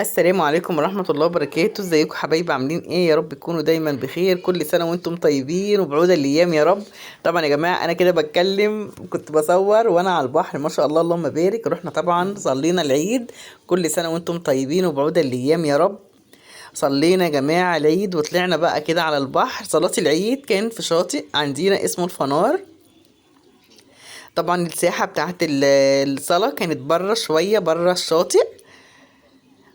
السلام عليكم ورحمة الله وبركاته. ازيكم حبايبي؟ عاملين ايه؟ يا رب تكونوا دايما بخير. كل سنة وانتم طيبين وبعود الايام يا رب. طبعا يا جماعة انا كده بتكلم، كنت بصور وانا على البحر، ما شاء الله اللهم بارك. رحنا طبعا صلينا العيد، كل سنة وانتم طيبين وبعود الايام يا رب. صلينا يا جماعة العيد وطلعنا بقى كده على البحر. صلاة العيد كان في شاطئ عندنا اسمه الفنار. طبعا الساحة بتاعت الصلاة كانت بره شوية، بره الشاطئ.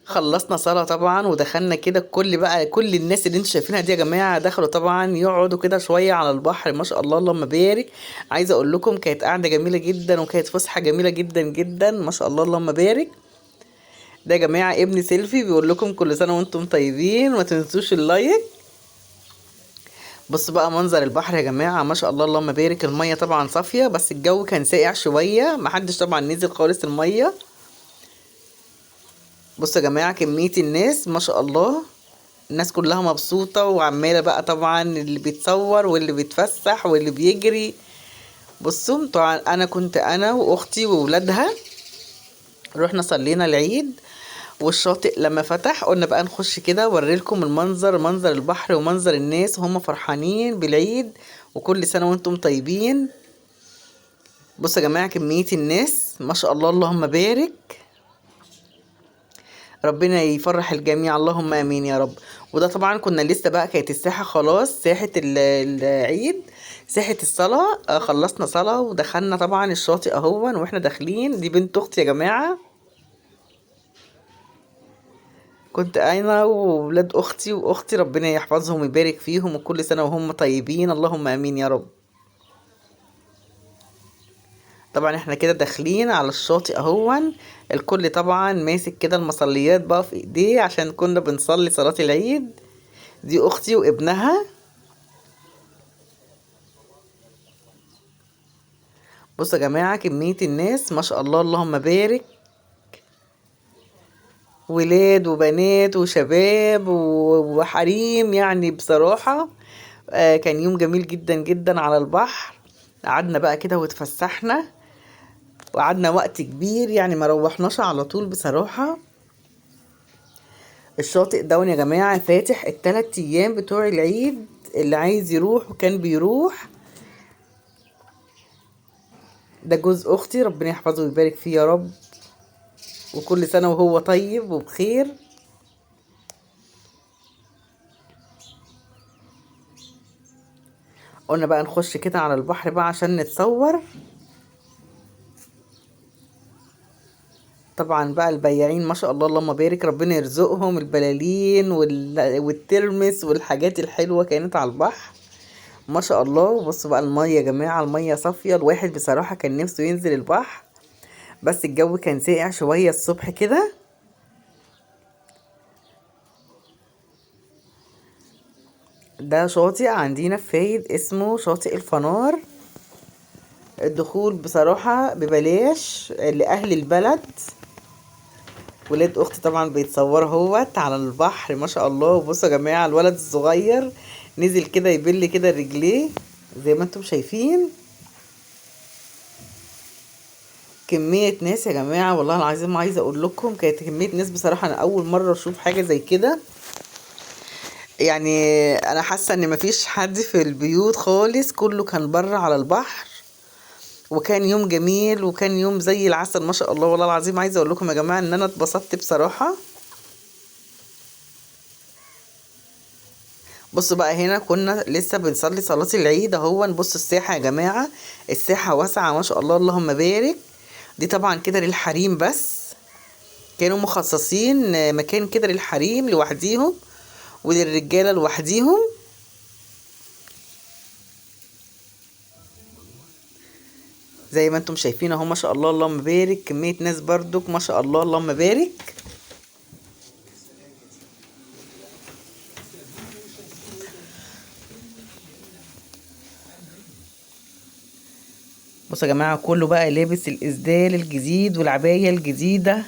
خلصنا صلاة طبعا ودخلنا كده، كل الناس اللي انتوا شايفينها دي يا جماعة دخلوا طبعا يقعدوا كده شوية على البحر، ما شاء الله اللهم بارك. عايزة اقول لكم كانت قعدة جميلة جدا وكانت فسحة جميلة جدا جدا، ما شاء الله اللهم بارك. ده يا جماعة ابن سيلفي بيقول لكم كل سنة وانتم طيبين وما تنسوش ال like. بصوا بقى منظر البحر يا جماعة، ما شاء الله اللهم بارك. المية طبعا صافية بس الجو كان ساقع شوية، محدش طبعا نزل خالص المية. بصوا يا جماعة كمية الناس ما شاء الله، الناس كلها مبسوطة وعمالة بقى طبعا اللي بيتصور واللي بيتفسح واللي بيجري. بصوا طبعا انا كنت انا واختي وولادها رحنا صلينا العيد، والشاطئ لما فتح قلنا بقى نخش كده اوريلكم المنظر، منظر البحر ومنظر الناس وهم فرحانين بالعيد، وكل سنة وانتم طيبين. بصوا يا جماعة كمية الناس ما شاء الله اللهم بارك، ربنا يفرح الجميع اللهم امين يا رب. وده طبعا كنا لسه بقى كانت الساحة خلاص، ساحة العيد، ساحة الصلاة. خلصنا صلاة ودخلنا طبعا الشاطئ اهون، واحنا داخلين دي بنت اختي يا جماعة، كنت انا وولاد اختي واختي ربنا يحفظهم ويبارك فيهم، وكل سنة وهم طيبين اللهم امين يا رب. طبعا احنا كده داخلين على الشاطئ اهون، الكل طبعا ماسك كده المصليات بقى في ايديه عشان كنا بنصلي صلاة العيد. دي اختي وابنها. بصوا يا جماعة كمية الناس ما شاء الله اللهم بارك، ولاد وبنات وشباب وحريم، بصراحة، كان يوم جميل جدا جدا على البحر. قعدنا بقى كده واتفسحنا وقعدنا وقت كبير، ما روحناش على طول بصراحة. الشاطئ دون يا جماعة فاتح التلات ايام بتوع العيد، اللي عايز يروح وكان بيروح. ده جوز اختي ربنا يحفظه ويبارك فيه يا رب، وكل سنة وهو طيب وبخير. قلنا بقى نخش كده على البحر بقى عشان نتصور. طبعا بقى البياعين ما شاء الله اللهم بارك، ربنا يرزقهم البلالين والترمس والحاجات الحلوة كانت على البحر ما شاء الله. بصوا بقى المية يا جماعة، المية صافية، الواحد بصراحة كان نفسه ينزل البحر بس الجو كان ساقع شوية الصبح كده. ده شاطئ عندنا في فايد اسمه شاطئ الفنار، الدخول بصراحة ببلاش لأهل البلد. ولاد اختي طبعا بيتصوروا اهوت على البحر ما شاء الله. وبصوا يا جماعة الولد الصغير نزل كده يبل كده رجليه زي ما انتم شايفين. كمية ناس يا جماعة والله العظيم عايزة اقول لكم كانت كمية ناس بصراحة، انا اول مرة اشوف حاجة زي كده. انا حاسة ان مفيش حد في البيوت خالص، كله كان بره على البحر، وكان يوم جميل وكان يوم زي العسل ما شاء الله. والله العظيم عايزة اقول لكم يا جماعة ان انا اتبسطت بصراحة. بصوا بقى هنا كنا لسه بنصلي صلاة العيد اهو. بصوا الساحة يا جماعة، الساحة واسعة ما شاء الله اللهم بارك. دي طبعا كده للحريم بس، كانوا مخصصين مكان كده للحريم لوحديهم وللرجالة لوحديهم. زي ما انتم شايفين اهو ما شاء الله اللهم بارك، كمية ناس بردك ما شاء الله اللهم بارك. بصوا يا جماعة كله بقى لابس الإسدال الجديد والعباية الجديدة.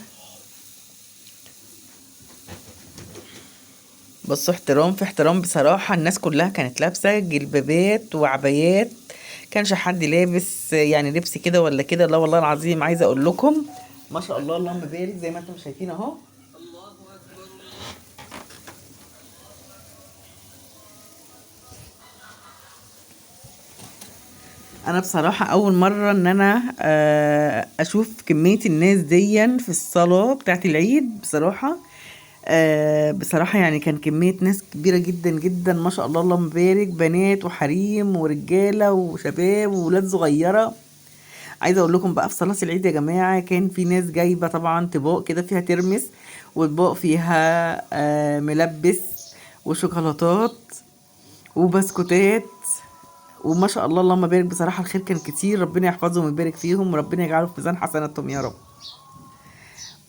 بصوا احترام في احترام بصراحة، الناس كلها كانت لابسة جلبابات وعبايات، كانش حد لابس لبس كده ولا كده. لا والله العظيم عايزة اقول لكم ما شاء الله اللهم بارك زي ما انتم شايفين اهو. الله أكبر. انا بصراحة اول مرة ان انا اشوف كمية الناس دي في الصلاة بتاعت العيد. بصراحة بصراحة يعني كان كمية ناس كبيرة جدا جدا ما شاء الله، اللهم بارك، بنات وحريم ورجالة وشباب وولاد صغيرة. عايزة اقول لكم بقى في صلاة العيد يا جماعة كان في ناس جايبة طبعا طباق كده فيها ترمس، واطباق فيها ملبس وشوكولاتات وبسكوتات، وما شاء الله اللهم بارك. بصراحة الخير كان كتير، ربنا يحفظهم ويبارك فيهم وربنا يجعله في ميزان حسناتهم يا رب.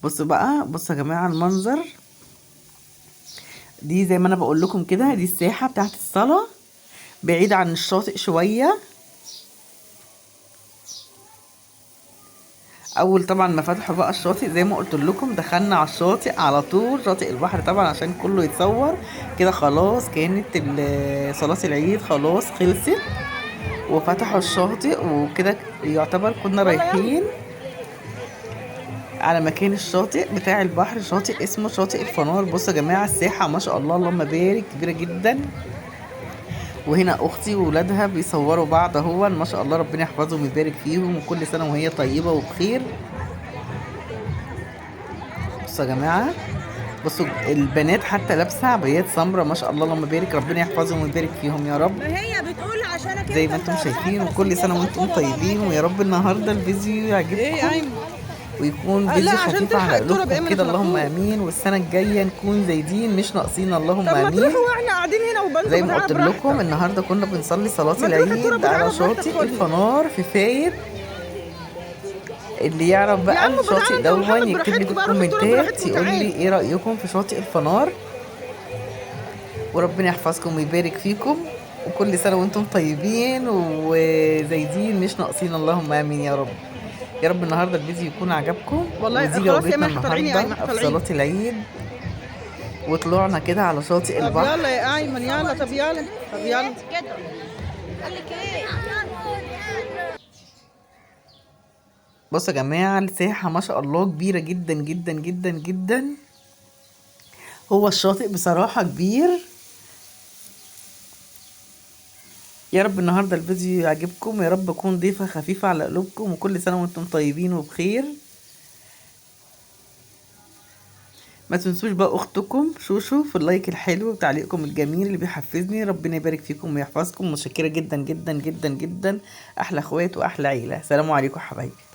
بصوا بقى، بصوا يا جماعة المنظر دي زي ما انا بقول لكم كده، دي الساحة بتاعت الصلاة بعيد عن الشاطئ شوية. اول طبعا ما فتحوا بقى الشاطئ زي ما قلت لكم دخلنا على الشاطئ على طول، شاطئ البحر طبعا عشان كله يتصور كده. خلاص كانت صلاة العيد خلاص خلصت وفتحوا الشاطئ وكده، يعتبر كنا رايحين على مكان الشاطئ بتاع البحر، شاطئ اسمه شاطئ الفنار. بصوا يا جماعة الساحة ما شاء الله اللهم بارك كبيرة جدا، وهنا اختي وولادها بيصوروا بعض اهو ما شاء الله، ربنا يحفظهم ويبارك فيهم، وكل سنة وهي طيبة وبخير. بصوا يا جماعة، بصوا البنات حتى لابسه عبايات سمراء ما شاء الله اللهم بارك، ربنا يحفظهم ويبارك فيهم يا رب. ما هي بتقول عشانك زي ما انتم شايفين، وكل سنة وانتم طيبين، ويا رب النهارده الفيديو يعجبكم ويكون فيديو خفيف على قلوبكم كده، اللهم امين. والسنة الجاية نكون زايدين مش ناقصين، اللهم امين. طب ما تروحوا واحنا قاعدين هنا وبنتوا زي ما قلت لكم النهارده كنا بنصلي صلاة العيد على شاطئ الفنار في فايد. اللي يعرف بقى الشاطئ دون يكتب لي في الكومنتات يقول لي ايه رايكم في شاطئ الفنار، وربنا يحفظكم ويبارك فيكم، وكل سنة وانتم طيبين وزايدين مش ناقصين، اللهم امين يا رب. يا رب النهارده الفيديو يكون عجبكم. والله خلاص يا ما طالعين يا ايمن، في صلاة العيد وطلعنا كده على شاطئ البحر. طب يلا يا ايمن، يلا طب يلا، طب يلا قال لك ايه؟ بصوا يا جماعة الساحة ما شاء الله كبيرة جدا جدا جدا جدا، هو الشاطئ بصراحة كبير. يا رب النهارده الفيديو يعجبكم، يا رب اكون ضيفه خفيفة على قلوبكم، وكل سنة وانتم طيبين وبخير. ما تنسوش بقى اختكم شوشو في ال like الحلو وتعليقكم الجميل اللي بيحفزني، ربنا يبارك فيكم ويحفظكم. متشكره جدا جدا جدا جدا، احلى اخوات واحلى عيله. سلام عليكم حبايبي.